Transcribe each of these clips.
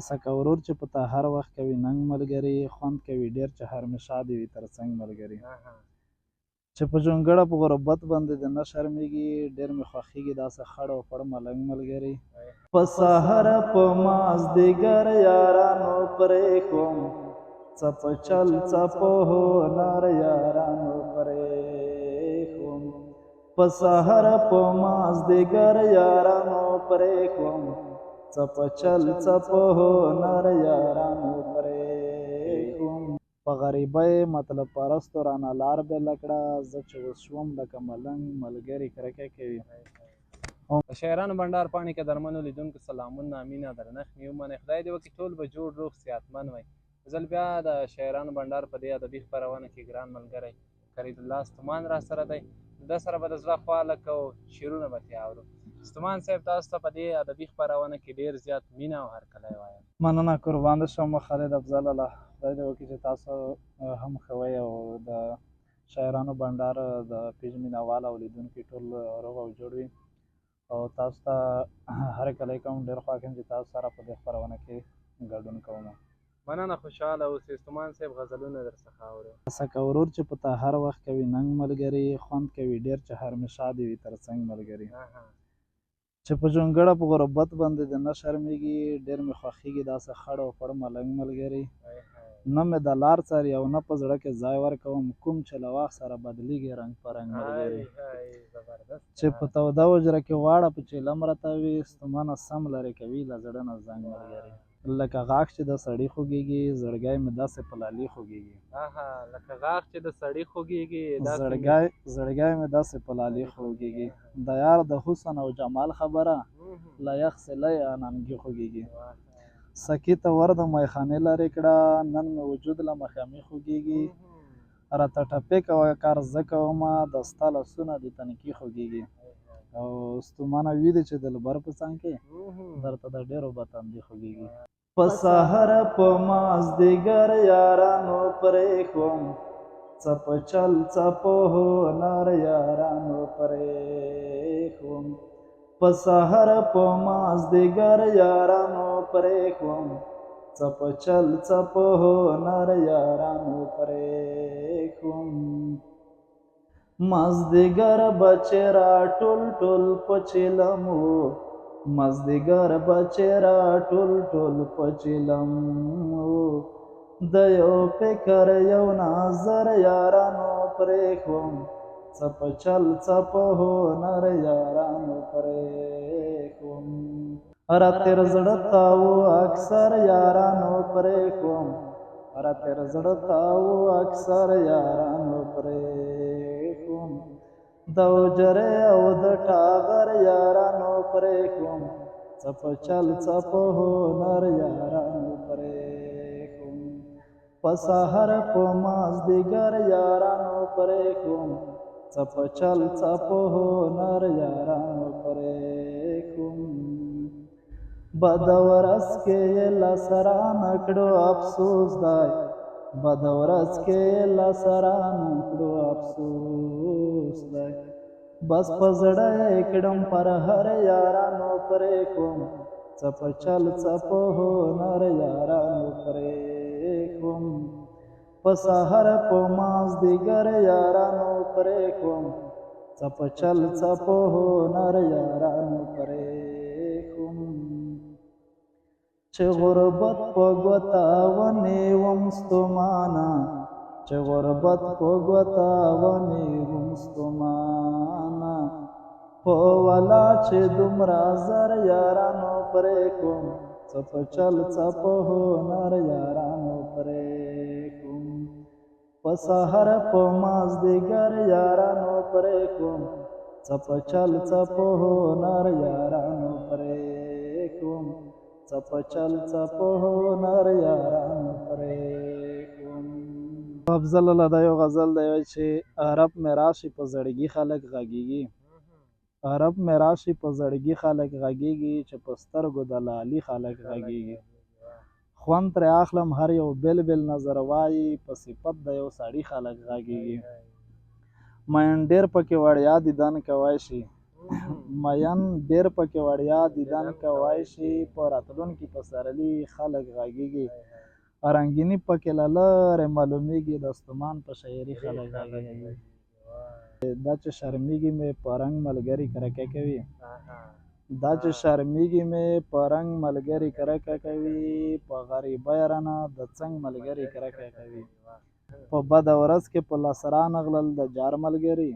سکه ورور چې په تا هر وخت کوي ننګ ملګري، خوند کوي ډېر چې هرمېشه دې وي تر څنګ ملګري. چې په جونګړه په غربت باندې دې نه شرمېږي، ډېر مې خوښېږي داسې خړ او پړ ملنګ ملګري. په سهار په مازدیګر یارانو پرېښوم، څه په چل څه په هنر یارانو پرېښوم. په سهار په مازدیګر یارانو پرېښوم، څه په چل څه په هنر یارانو پرېښوم. په غریبۍ مطلب پرستو رانه لار بېله کړه، زه چې اوس شوم لکه ملنګ ملګري کرکه کوي. د شاعرانو بنډار پاڼې قدرمنو لیدونکو سلامونه، مینه، درنښت مې ومنئ. خدای دې وکړي ټول به جوړ، روغ، صحتمند وئ. یو ځل بیا د شاعرانو بنډار په دې ادبي خپرونه کې ګران ملګری کرید الله ستومان را سره دی. ده سره به د زړه خواله کوو، شعرونه به ترې اورو. ستومان صاحب، تاسو ته په دې ادبي خپرونه کې ډېر زیات مینه او هرکلی وایم. مننه، قربان دې شم خالد افضل الله. خدای دې وکړي چې تاسو هم ښه وئ او د شاعرانو بنډار د پیج مینهوال او لیدونکي ټول روغ او جوړ وي. او تاسو ته هرکلی کوم، ډېر خوښ یم چې تاسو سره په دې خپرونه کې ګډون کوم. مننه، خوشحاله اوسئ ستومان صاحب، غزلونه در څخه اورو. سکه ورور چې په تا هر وخت کوي ننګ ملګري، خوند کوي ډېر چې هرمېشه دې وي تر څنګ ملګري. چې په جونګړه په غربت باندې دې نه شرمېږي، ډېر مې خوښېږي داسې خړ او پړ ملنګ ملګري. نه مې د لار څاري او نه په زړه کې ځای ورکوم، کوم چې له وخت سره بدلېږي رنګ په رنګ ملګري. چې په توده حجره کې واړه په چیلم راتاوي، ستومانه سم لرې کوي له زړه نه زنګ ملګري. لکه غاښ چې د سړي خوږېږي، زړګی مې داسې په لالي خوږېږي. لکه غاښ چې د سړي خوږېږي، زړګی زړګی مې داسې په لالي خوږېږي. د یار د حسن او جمال خبره له یخ سیلۍ اننګي خوږېږي. سکي ته ور د میخانې لرې کړه، نن مې وجود له مخامي خوږېږي. راته ټپې کوه کار زه کومه، د ستا لاسونه دې تنکي خوږېږي. او ستومانه وي دې چې دلبر په څنګ کې درته د ډېرو به تندي خوږېږي. په سهار په مازدیګر یارانو پرېښوم، څه په چل څه په هنر یارانو پرېښوم. په سهار په مازدیګر یارانو پرېښوم، څه په چل څه په هنر یارانو پرېښوم. مازدیګر به چې راټول ټول په چیلم وو، مازدیګر به چې راټول ټول په چیلم وو، د یو فکر یو نظر یارانو پرېښوم، څه په چل څه په هنر یارانو پرېښوم. را تېر زړه تاو اکثر یارانو پرېښوم، را تېر زړه تاو اکثر یارانو پرېښوم. د حجرې او د ټاغر یارانو پرېښوم، څه په چل څه په هنر یارانو پرېښوم. په سهار په مازدیګر یارانو پرېښوم، څه په چل څه په هنر یارانو پرېښوم. بده ورځ کې یې لاس رانه کړو افسوس دی، بده ورځ کې یې لاس رانه کړو افسوس دی. بس په زړه یې کړم پر هر یارانو پرېښوم، څه په چل څه په هنر یارانو پرېښوم. په سهار په مازدیګر یارانو پرېښوم، څه په چل څه په هنر یارانو پرېښوم. چې غربت په ګوته ونیوم ستومانه، چې غربت په ګوته ونیوم ستومانه، په ولا چې دومره زر یارانو پرېښوم، څه په چل څه په هنر یارانو پرېښوم. په سهار په مازدیګر یارانو پرېښوم، څه په چل څه په هنر یارانو پرېښوم، څه په چل څه په هنر یارانو پرېښوم. افضل الله دا یو غزل دی چې رب مې راشي په زړګي خلک غږېږي، رب مې راشي په زړګي خلک غږېږي، چې په سترګو د لالي خلک غږېږي. خوند ترې اخلم هر یو بېل بېل نظر وایي، په صفت د یو سړي خلک غږېږي. مین ډېر پکې وړیا دیدن کوی شي، مین ډېر پکې وړیا دیدن کوای شي. په راتلونکي پسرلي خلک غږیږي، رنګیني پکې له لرې معلومیږي، د ستومان په شاعري خلک غږیږي. دا چې شرمیږي مې په رنګ ملګري کرکه کوي، دا چې شرمیږي مې په رنګ ملګري کرکه کوي، په غریبۍ رانه د څنګ ملګري کرکه کوي. په بده ورځ کې په لاس رانغلل د جار ملګري،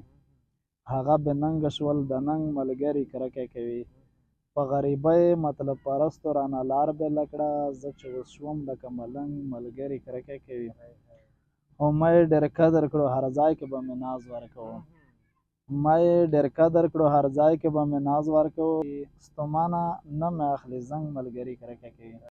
هغه بې ننګه شول د ننګ ملګري کرکه کوي. په غریبۍ مطلب پرستو رانه لار بېله کړه، زه چې اوس شوم لکه ملنګ ملګري کرکه کوي. او ما یې ډېر قدر کړو، هر ځای کې به مې ناز ورکوو، ما یې ډېر قدر کړو، هر ځای کې به مې ناز ورکوو. ستومانه نه مې اخلي زنګ ملګري کرکه کوي.